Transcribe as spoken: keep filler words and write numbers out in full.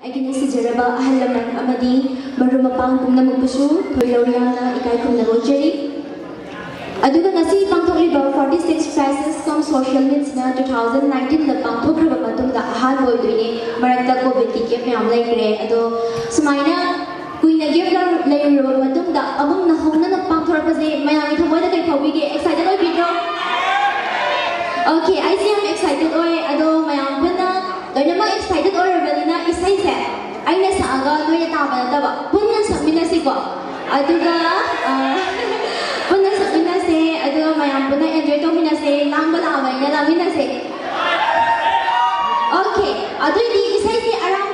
ꯑꯩꯒꯤ ꯅꯨꯡꯁꯤꯖꯔꯕ ꯑꯍꯜ ꯂꯃꯟ ꯑꯃꯗꯤ ꯃꯔꯨꯞ ꯃꯄꯥꯡ ꯄꯨꯝꯅꯃꯛꯄꯨꯁꯨ ꯊꯣꯏꯗꯧ ꯌꯥꯝꯅ ꯏꯀꯥꯏ ꯈꯨꯝꯅꯕ ꯎꯠꯆꯔꯤ꯫ ꯑꯗꯨꯒ ꯉꯁꯤ ꯄꯥꯡꯊꯣꯛꯂꯤꯕ forty six Crisis cum Social Meetꯁꯤꯅ two thousand nineteenꯗ ꯄꯥꯡꯊꯣꯛꯈ꯭ꯔꯕ ꯃꯇꯨꯡꯗ ꯑꯍꯥꯟꯕ ꯑꯣꯏꯗꯣꯏꯅꯦ꯫ ꯃꯔꯛꯇ ꯀꯣꯚꯤꯗꯀꯤ gap ꯃꯌꯥꯝ ꯂꯩꯈ꯭ꯔꯦ꯫ ꯑꯗꯣ ꯁꯨꯃꯥꯏꯅ ꯀꯨꯏꯅ gap ꯂꯩꯔꯨꯔꯕ ꯃꯇꯨꯡꯗ ꯑꯃꯨꯛ ꯅꯧꯍꯧꯅꯅ ꯄꯥꯡꯊꯣꯔꯛꯄꯁꯦ ꯃꯌꯥꯝꯒꯤ ꯊꯃꯣꯏꯗ ꯀꯩ ꯐꯥꯎꯕꯤꯒꯦ? Excited ꯑꯣꯏꯕꯤꯗ꯭ꯔꯣ? Okay, ꯑꯩꯁꯦ ꯌꯥꯝ excited ꯑꯣꯏ꯫ ꯑꯗꯣ ꯃꯌꯥꯝ ꯄꯨꯟꯅ ꯂꯣꯏꯅꯃꯛ excited ꯑꯣꯏꯔꯕꯅꯤꯅ ꯏꯁꯩꯁꯦ ꯑꯩꯅ ꯁꯛꯑꯒ ꯅꯣꯏꯅ ꯇꯥꯕ ꯅꯠꯇꯕ ꯄꯨꯟꯅ ꯁꯛꯃꯤꯟꯅꯁꯤꯀꯣ꯫ ꯑꯗꯨꯒ ꯑ, ꯄꯨꯟꯅ ꯁꯛꯃꯤꯟꯅꯁꯦ, ꯑꯗꯨꯒ ꯃꯌꯥꯝ ꯄꯨꯟꯅ enjoy ꯇꯧꯃꯤꯟꯅꯁꯦ꯫ ꯂꯥꯡꯕ ꯂꯥꯛꯑꯕꯅꯤꯅ ꯂꯥꯡꯃꯤꯟꯅꯁꯦ꯫ Okay, ꯑꯗꯨꯑꯣꯏꯗꯤ ꯏꯁꯩꯁꯦ ꯑꯔꯥꯡꯕ